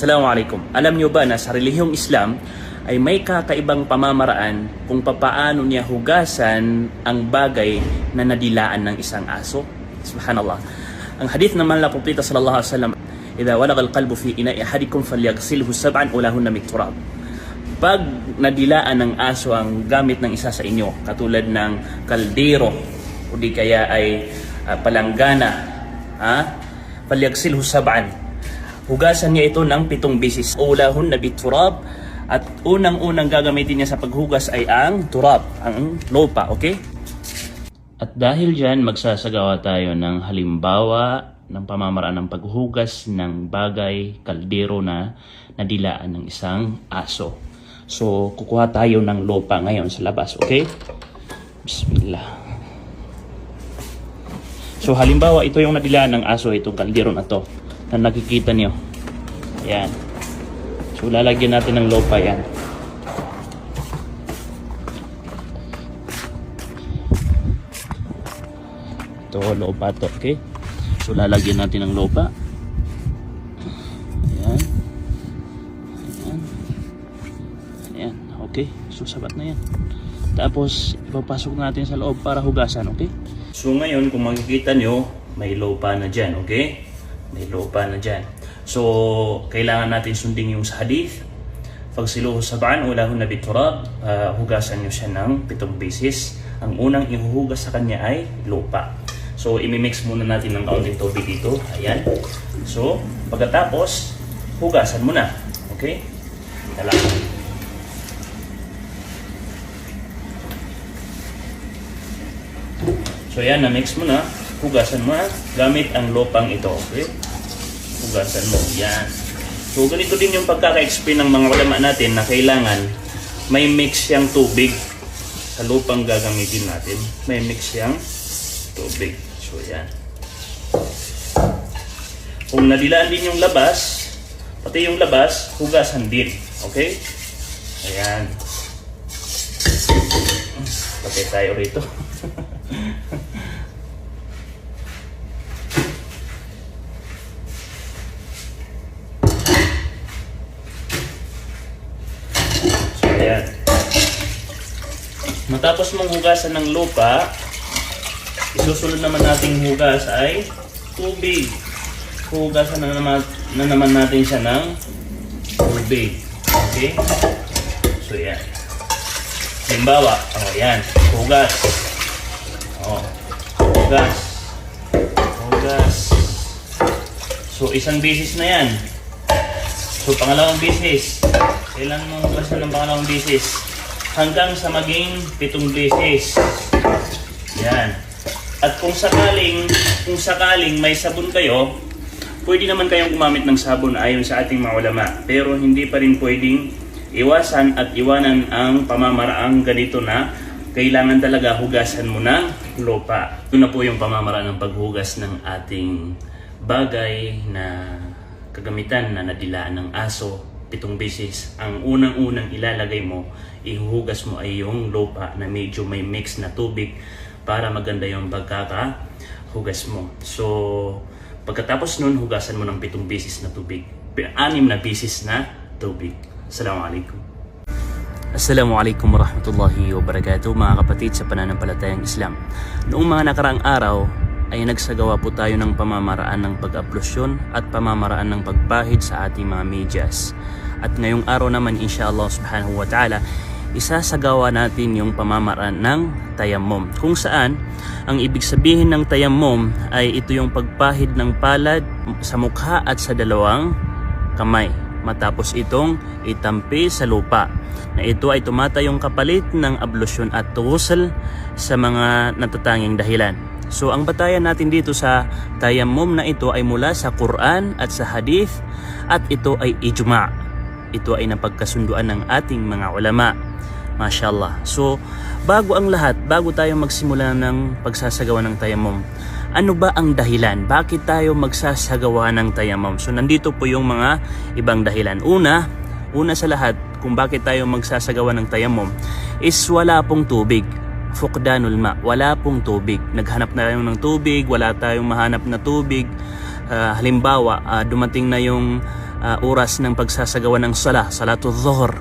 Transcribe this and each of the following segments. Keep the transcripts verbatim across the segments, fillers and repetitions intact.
Assalamu alaikum. Alam niyo ba na sa relihiyong Islam ay may kakaibang pamamaraan kung papaano niya hugasan ang bagay na nadilaan ng isang aso? Subhanallah. Ang hadith ng mahal na propeta sallallahu alaihi wasallam, "Idha walagha al-kalbu fi ina'i ahadikum falyaghsilhu sab'an ulahunna bit-turab." Pag nadilaan ng aso ang gamit ng isa sa inyo, katulad ng kaldero o di kaya ay, ah, palanggana, ha? "Falyaghsilhu sab'an." Hugasan niya ito ng pitong beses. "Ulahunna bit-turab." At unang-unang gagamitin niya sa paghugas ay ang turab, ang lupa, okay? At dahil diyan, magsasagawa tayo ng halimbawa ng pamamaraan ng paghugas ng bagay, kaldero na nadilaan ng isang aso. So, kukuha tayo ng lupa ngayon sa labas, okay? Bismillah. So, halimbawa, ito yung nadilaan ng aso, itong kaldero na to, na nakikita niyo. Yan. So, lalagyan natin ng lupa yan. Ito, lupa to, okay? So, lalagyan natin ng lupa. Ayan. Ayan. Ayan, okay. So, sapat na yan. Tapos, ipapasok natin sa loob para hugasan, okay? So, ngayon, kung makikita nyo, may lupa na dyan, okay? May lupa na dyan. So, kailangan natin sundin yung sa hadith. "Faghsiluhu sab'an ulahunna bit-turab." Ah, hugasan nyo siya ng pitong beses. Ang unang ihuhugas sa kanya ay lupa. So, imimix muna natin ng kaunting tubig dito. Ayan. So, pagkatapos, hugasan mo na. Okay? Tala. So, yan, na-mix mo na. Hugasan mo na gamit ang lupang ito. Okay? Hugasan mo. Yan. So, ganito din yung pagkaka-explain ng mga ulama natin na kailangan may mix siyang tubig sa lupang gagamitin natin. May mix siyang tubig. So, yan. Kung nadilaan din yung labas, pati yung labas, hugasan din. Okay? Ayan. Patay tayo rito. So, ayan. Matapos mong hugasan ng lupa, isusunod naman nating hugas ay tubig. Hugasan na naman, na naman natin siya ng tubig. Okay? So, yan. Halimbawa, oh, yan. Hugas. Oh. Hugas. Hugas. So, isang beses na yan. So, pangalawang beses. Kailangan mong hugasan ng pangalawang beses. Hanggang sa maging pitong beses. Yan. At kung sakaling, kung sakaling may sabon kayo, pwede naman kayong gumamit ng sabon ayon sa ating mga ulama. Pero hindi pa rin pwedeng iwasan at iwanan ang pamamaraang ganito na kailangan talaga hugasan mo ng lupa. Ito na po yung pamamaraan ng paghugas ng ating bagay na kagamitan na nadilaan ng aso pitong beses. Ang unang-unang ilalagay mo, ihuhugas mo ay yung lupa na medyo may mix na tubig para maganda yung pagkakahugas mo. So, pagkatapos nun, hugasan mo ng pitong beses na tubig. Anim na beses na tubig. Assalamualaikum. Assalamualaikum warahmatullahi wabarakatuh, mga kapatid sa pananampalatayang Islam. Noong mga nakaraang araw ay nagsagawa po tayo ng pamamaraan ng pag-ablusyon at pamamaraan ng pagpahid sa ating mga medyas. At ngayong araw naman, insha Allah subhanahu wa ta'ala, isasagawa natin yung pamamaraan ng tayammum. Kung saan, ang ibig sabihin ng tayammum ay ito yung pagpahid ng palad sa mukha at sa dalawang kamay. Matapos itong itampi sa lupa, na ito ay tumatayong kapalit ng ablusyon at ghusl sa mga natatanging dahilan. So, ang batayan natin dito sa tayammum na ito ay mula sa Quran at sa hadith, at ito ay ijma'. Ito ay napagkasunduan ng ating mga ulama. Mashallah. So, bago ang lahat, bago tayo magsimula ng pagsasagawa ng tayammum, ano ba ang dahilan? Bakit tayo magsasagawa ng tayammum? So, nandito po yung mga ibang dahilan. Una, una sa lahat, kung bakit tayo magsasagawa ng tayammum is wala pong tubig. Fuqdanul ma, wala pong tubig. Naghanap na tayo ng tubig, wala tayong mahanap na tubig. Ah, halimbawa, ah, dumating na yung ah, oras ng pagsasagawa ng sala, salatul dhuhr.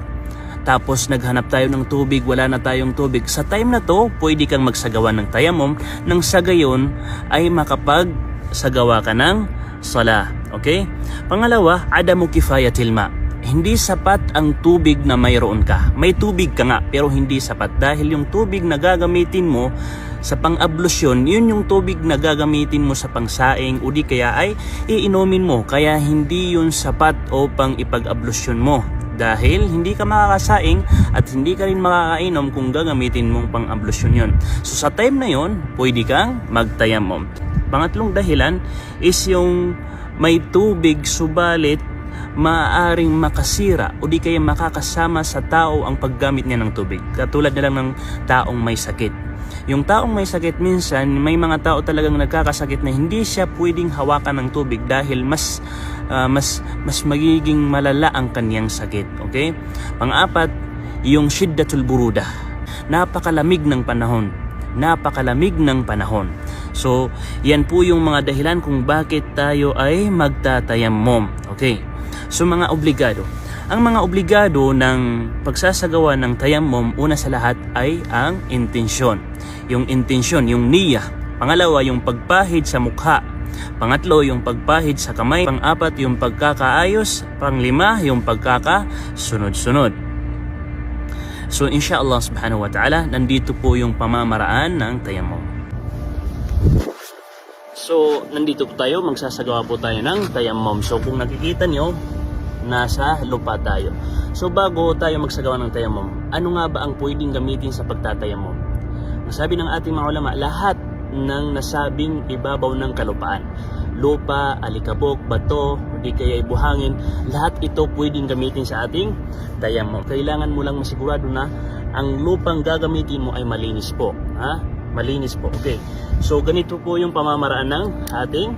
Tapos naghanap tayo ng tubig, wala na tayong tubig. Sa time na 'to, pwede kang magsagawa ng tayammum, nang sa gayon ay makapagsagawa ka ng sala. Okay? Pangalawa, adamu kifayatil ma. Hindi sapat ang tubig na mayroon ka. May tubig ka nga, pero hindi sapat dahil yung tubig na gagamitin mo sa pang-ablusyon, yun yung tubig na gagamitin mo sa pangsaing o di kaya ay iinumin mo. Kaya hindi yun sapat upang ipag-ablusyon mo. Dahil hindi ka makakasaing at hindi ka rin makakainom kung gagamitin mong pang-ablusyon yun. So sa time na yun, pwede kang magtayammum. Pangatlong dahilan is yung may tubig subalit maaaring makasira o di kaya makakasama sa tao ang paggamit niya ng tubig. Katulad na lang ng taong may sakit. Yung taong may sakit, minsan may mga tao talagang nagkakasakit na hindi siya pwedeng hawakan ng tubig dahil mas, ah, mas, mas magiging malala ang kaniyang sakit. Okay? Pang-apat, yung shiddatul buruda. Napakalamig ng panahon. Napakalamig ng panahon. So, yan po yung mga dahilan kung bakit tayo ay magtatayammum. Okay. So, mga obligado. Ang mga obligado ng pagsasagawa ng tayammum, una sa lahat ay ang intensyon. Yung intensyon, yung niyah. Pangalawa, yung pagpahid sa mukha. Pangatlo, yung pagpahid sa kamay. Pang-apat, yung pagkakaayos. Panglima, yung pagkakasunod-sunod. So, insha Allah subhanahu wa ta'ala, nandito po yung pamamaraan ng tayammum. So, nandito po tayo, magsasagawa po tayo ng tayammum. So, kung nakikita nyo, nasa lupa tayo. So, bago tayo magsagawa ng tayammum, ano nga ba ang pwedeng gamitin sa pagtatayammum? Ang sabi ng ating mga ulama, lahat ng nasabing ibabaw ng kalupaan, lupa, alikabok, bato, o di kaya buhangin, lahat ito pwedeng gamitin sa ating tayammum. Kailangan mo lang masigurado na ang lupang gagamitin mo ay malinis po. Ha? Malinis po. Okay. So, ganito po yung pamamaraan ng ating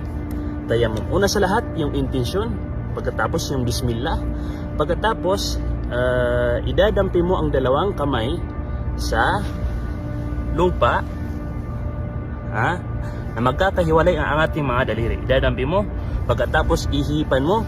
tayammum. Una sa lahat, yung intensyon. Pagkatapos, yung bismillah. Pagkatapos, ah, idadampi mo ang dalawang kamay sa lupa. Ha? Na magkakahiwalay ang, ang ating mga daliri. Idadampi mo. Pagkatapos, ihipan mo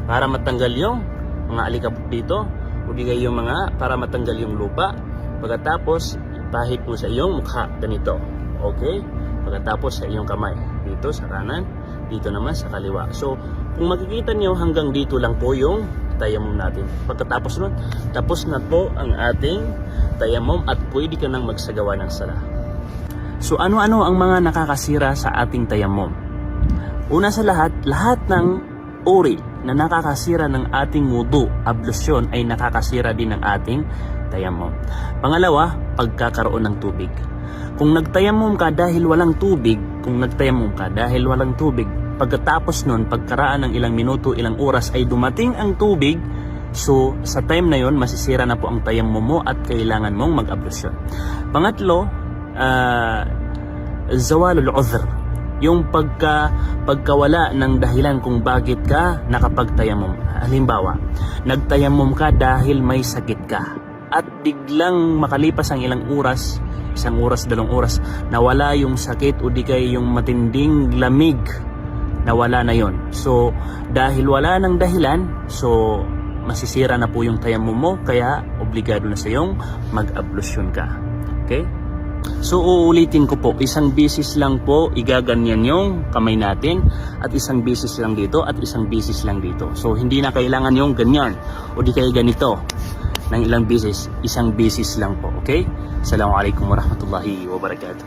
para matanggal yung mga alikabok dito. O di kaya yung mga, para matanggal yung lupa. Pagkatapos, ipahid mo sa iyong mukha, ganito. Okay? Pagkatapos sa iyong kamay, dito sa kanan, dito naman sa kaliwa. So, kung makikita niyo, hanggang dito lang po yung tayammum natin. Pagkatapos nun, tapos na po ang ating tayammum at pwede ka nang magsagawa ng sala. So, ano-ano ang mga nakakasira sa ating tayammum? Una sa lahat, lahat ng uri na nakakasira ng ating wudu, ablusyon, ay nakakasira din ng ating tayammum. Pangalawa, pagkakaroon ng tubig. Kung nagtayammum ka dahil walang tubig, kung nagtayammum ka dahil walang tubig, pagkatapos nun, pagkaraan ng ilang minuto, ilang oras ay dumating ang tubig, so sa time na yon, masisira na po ang tayammum mo at kailangan mong mag-ablusyon. Pangatlo, ah, zawalul udhr. Yung pagka-, pagkawala ng dahilan kung bakit ka nakapagtayammum. Halimbawa, nagtayammum ka dahil may sakit ka. At biglang makalipas ang ilang oras, isang oras, dalawang oras, nawala yung sakit o di kaya yung matinding lamig. Nawala na yon. So, dahil wala ng dahilan, so, masisira na po yung tayammum mo, kaya obligado na sa yung mag-ablusyon ka. Okay? So, uulitin ko po, isang bisis lang po igaganyan yung kamay natin, at isang bisis lang dito, at isang bisis lang dito. So, hindi na kailangan yung ganyan, o di kaya ganito, ng ilang bisis, isang bisis lang po. Okay? Assalamualaikum warahmatullahi wabarakatuh.